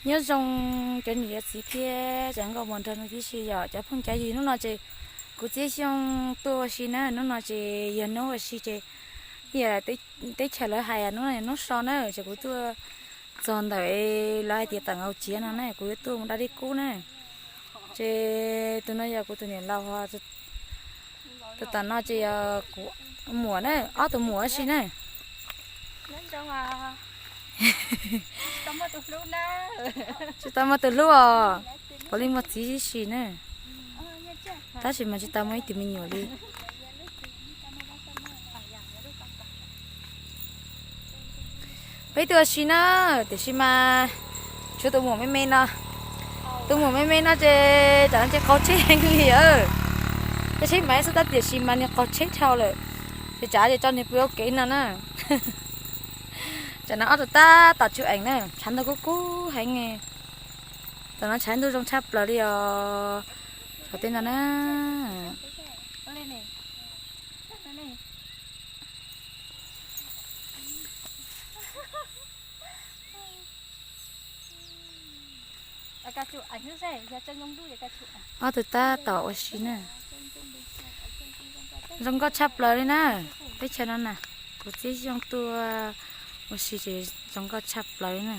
Nyob zoo cov niam cov txiv thiab tsoom nkauj muam nrog nws tib si yom, cov phooj cov ywg. Hnub no ces kuv Txiab Xyooj tuaj ua si na, hnub no ces yog hnub ua si ces yog teb chaws lawv hais hnub no hnub so na, ces kuv tuaj txog ntawm lawv hais tias tawm nkaus ciav no na, kuv yuav tuaj mus da dej kub na. Ces tus no yog kuv tus niam laus, tus tom no ces yog kuv muam na, ob tus muam ua si na. Tsis tau muaj tus hlub os, puav leej muaj txiv tib si na, tab sis mas tsis tau muaj ib tug me nyuam li. Peb tuaj ua si na, tiam sis mas tshuav tus muam me me no. Tus muam me me no ces tam no ces qaug tsheb heev li os. Tej tsheb mas xub tab tiam sis mas nws qaug tsheb dhau lawm, ces tsam ces tso nws pw ua ke no na. Tam no ob tug tab tom tshuab eem na, tshav ntuj kub kub heev. Tam no tshav ntuj zoo tshaj plaws li os. Saum tej no na. Ob tug tab tom ua si na. Zoo nkauj tshaj plaws li na. Teb chaws no na, kuv Txiab Xyooj tuaj ua si ces zoo nkauj tshaj plaws li na.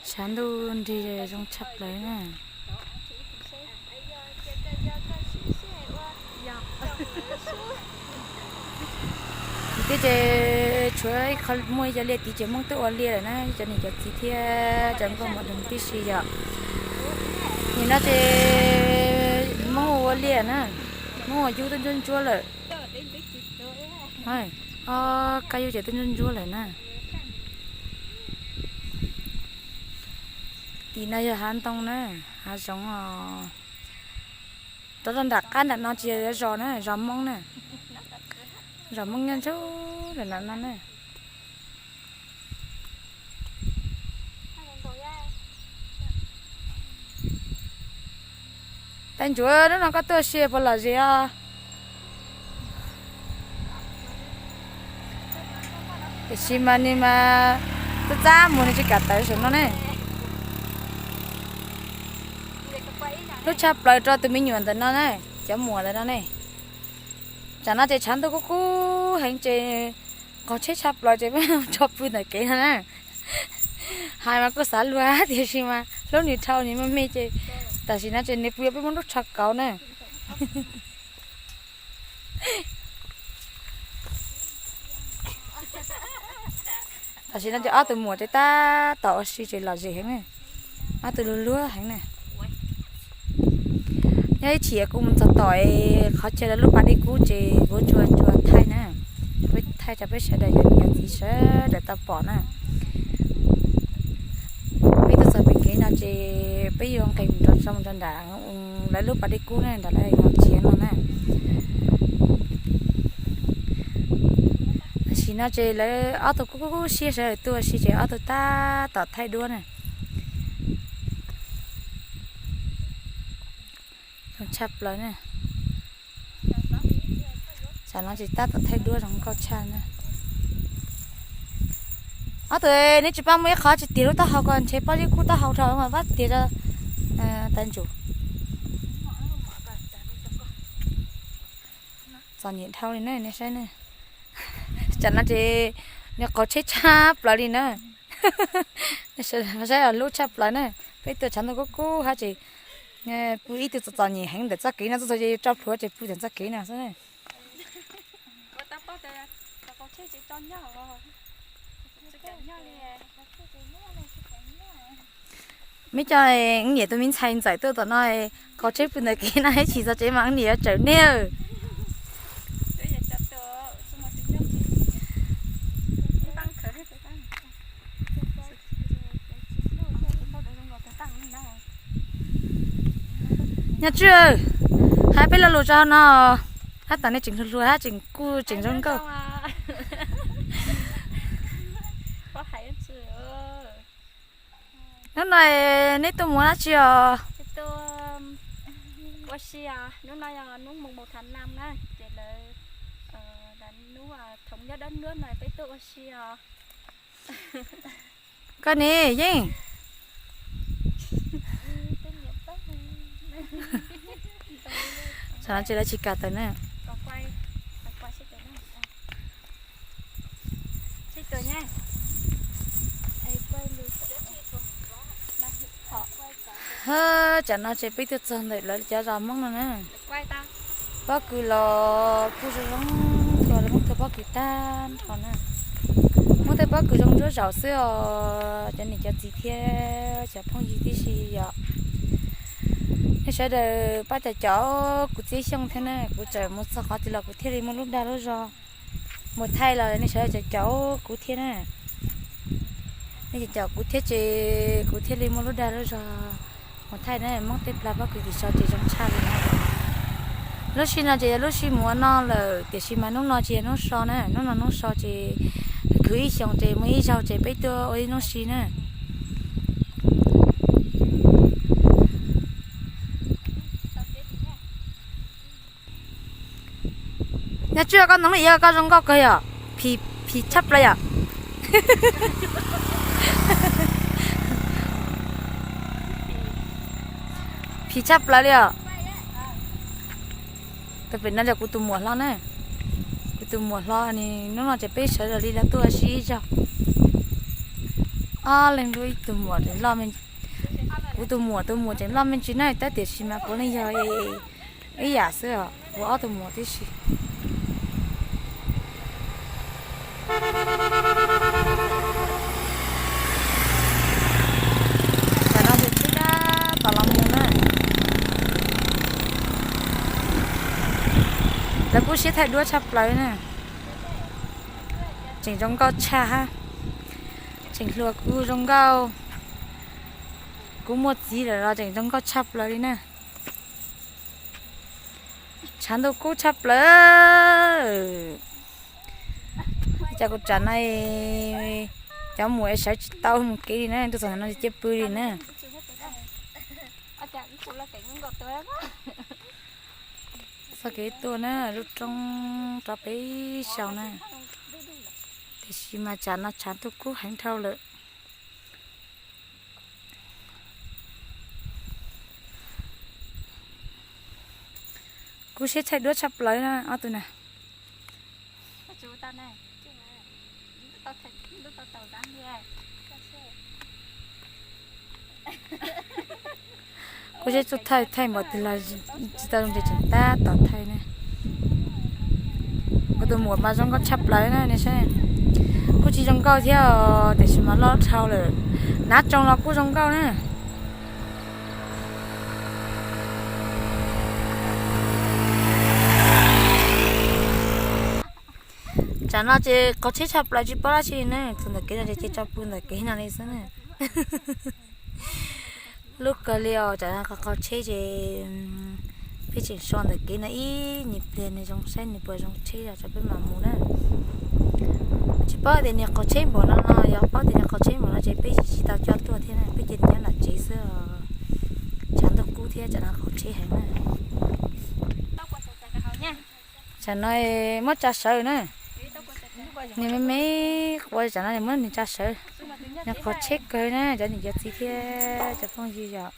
Tshav ntuj nrig zoo tshaj plaws na. Tim teb ces tshuav ib qho muaj ib co liaj tid ces Hmoob twb ua liaj lawm na, cov niam cov txiv thiab cov nkauj muam nrog tib si yom. Nim no ces Hmoob ua liaj na, Hmoob ua yub twb ntsuab ntsuab lawm. Ob kab yub ces twb ntsuab ntsuab lawm na. Tim no yog hav ntoo na, hav zoov os. Rov rau nram qab nram no tsis yog zos na, zos Hmoob na. Zos Hmoob nyob ntsug nram no na. Tais Ntsuav, hnub no koj tuaj ua si puas lom zem os? Tiam sis mas nws mas txaj txaj muag, nws tsis kam tawm saum no ne. Hlub tshaj plaws rau tus me nyuam ntawm no na, cov muam ntawm no ne. Tsam no ces tshav ntuj kub kub heev ces qaug tsheb tshaj plaws ces peb tso pw ntawm kev no na. Hais mas kuj xav luag tiam sis mas hlub nws dhau nws me me ces tam sim no ces nws pw peb muab nrub tsho kauv na. Tam sim no ces ob tug muam ces tab tom ua si ces lom zem heev na. Ob tug luag luag heev na. Nyob ib chim kuv mus txog tom qhov chaw lawv lub pas dej kub ces kuv tsuas tsuas thaij na, thaij rau peb sawv daws cov niam cov txiv sawv daws tau pom na. Peb tuaj txog pem kev no ces peb yuav nqes mus rau, mus rau nram lawv lub pas dej kub na, nram lawv hais no ciav no na. Tam sim no ces lawv ob tug kuj kub siab sawv daws tuaj ua si ces ob tug tab tom thaij duab na. Zoo tshaj plaws na. Tam no ces tab tom thaij duab zoo nkauj tshaj na. Ob tug, neb tsis pab muaj ib qho tsis tiav lub taub hau ko ntshe pob zeb kub taub hau dhau mas pab tiav rau Tais Ntsuav. Txom nyem dhau li na, nej saib na. Tam no ces nws qaug tsheb tshaj plaws li na. Saib hlub tshaj plaws na. Peb tuaj tshav ntuj kub kub hab ces pw ib tug txom txom nyem heev ntawm txoj kev no, txog txog ces yuav tso plhuav ces pw ntawm txoj kev no xwb. Meb cov niam tus me ntxhais ntxawm tuaj tom no, qaug tsheb pw ntawm kev no ib chim txog tsev mas niam yuav tsawm nej. Nyob Tswb, hais peb lo lus tso no, hab tas nej tseem hluas hluas hab tseem kuj tseem zoo nkauj. Hnub no neb tuaj mus dab tsi os? Ua si, hnub no yog hnub mùng một tháng năm na, ces lawv, lawv hnub Koj ne Yeej? Tam no ces lawv tsis kam tawm na. Hab, tam no ces peb tuaj txog ntawm lawv cov zos Hmoob no na. Pob kws los kuj zoo zoo, tua lawv Hmoob tua pob kws tag nrho na. Hmoob tua pob kws zoo ntsuab zaum xwb os cov niam cov txiv thiab cov phooj ywg tib si yom. Nej sawv daws pab caum caum kuv txiab xyooj thiab na, kuv tseem mus txog qhov twg los kuv thiaj li muaj lub dag lub zog mus thaij los nej sawv daws caum caum kuv thiab na. Nej caum caum kuv thiab ces kuv thiaj li muaj lub dag lub zog mus thaij na. Hmoob tej plag pob kws tim so ces zoo tshaj li na. Lub sij no ces yog lub sij mus ua noj lawm tiam sis mas hnub no tsis yog hnub so na, hnub no hnub so ces khwv ib xyoos ces muaj ib zaug ces peb tuaj ua ib hnub si na. Nyob tshuav koj ntoo li yog koj zoo nkauj kawg yom. Phim, phim tshaj plaws yom. Phim tshaj plaws li os. Tau pem no yog kuv tus muam hlob na. Kuv tus muam hlob ne, hnub no ces peb sawv daws li lawv tuaj ua si ib zaug. Ob leeg nrog ib tug muam loj me, kuv tus muam tus muam tseem loj me ntsis na, tab tiam sis mas puav leej yog ib yam xwb os, kuv ob tug muam tib si. Tam no ces peb tab tom los mus na. Lawv kuj siab thaij duab tshaj plaws na. Tseem zoo nkauj tshaj hab. Tseem hluas kuj zoo nkauj. Kuv muaj txiv lawm los tseem zoo nkauj tshaj plaws li na. Tshav ntuj kub tshaj plaws. Cas kuv tsam no cov muam sawv tsis tau mus kev li na, tuaj txog no cia pw li na. Txoj kev tuaj na, lub roob rov peb xyaw na, tiam sis mas tsam no tshav ntuj kub heev dhau lawm. Kuv siab thaij duab tshaj plaws na ob tug na. Kuv siab thaij thaij npaum twg los tsis tau zoo ces tseem tab tom thaij ne. Kuv tus muam mas zoo nkauj tshaj plaws na, nej saib. Kuj tsis zoo nkauj thiab tiam sis mas loj dhau lawm. Hnav tsoos los kuj zoo nkauj na. Tsam no ces qhov tsheb tshaj plaws tsis paub dab tsi na, txog ntawm kev no ces cia tso pw ntawm kev no li xwb na. Lub kawg li os, tsam no qhov qhov tsheb ces peb tseem so ntawm kev no ib nyuag pliag nws zoo saib nws puas zoo tsheb os tso peb mam mus na. Tsis paub tias nws qhov tsheb npaum no no, yog paub tias nws qhov tsheb npaum no ces peb tsis tau coj tuaj thiab na, peb cia nyob nram tsev xwb os. Tshav ntuj kub thiab tsam no qhov tsheb heev na. Tsam no muab tsa sawv na. Nws me me quav tsam no muab nws tsa sawv. Nws qhov tsheb kawg na cov niam cov txiv thiab cov phooj ywg yom.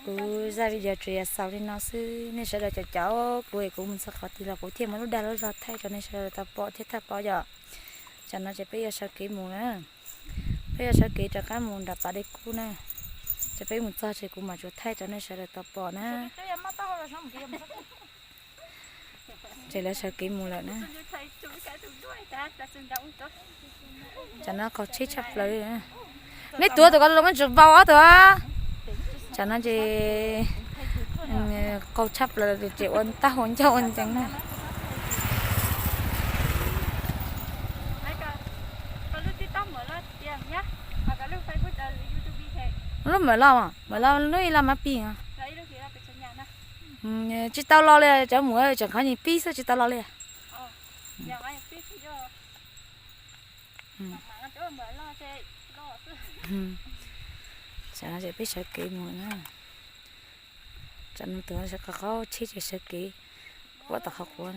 Kuv zaj video tsuas yog xaus li no xwb, nej sawv daws caum caum kuv es kuv mus txog qhov twg los kuv thiaj muaj lub dag lub zog thaij rau nej sawv daws tau pom thiab thaij pom yom. Tsam no ces peb yuav sawv kev mus na. Peb yuav sawv kev rov qab mus nram pas dej kub na. Ces peb mus txog ces kuv mam tsuas thaij rau nej sawv daws tau pom na. Ces lawv sawv kev mus lawm na. Tsam no qhov tsheb tshaj plaws li. Nej tuav tus ko zoo ntsis vau ob tug. Tsam no ces qaug tshaj plaws ces ua tab hua ncauj ua ncees na. Lub mawm loj, mawm loj lub ib laj mab pij. Tsis tau los li cov muam, tseem qhov pib xwb tsis tau los li. Tsam no ces peb sawv kev mus na. Tsam no tus qhov qhov tsheb ces sawv kev puag tom qhov quav.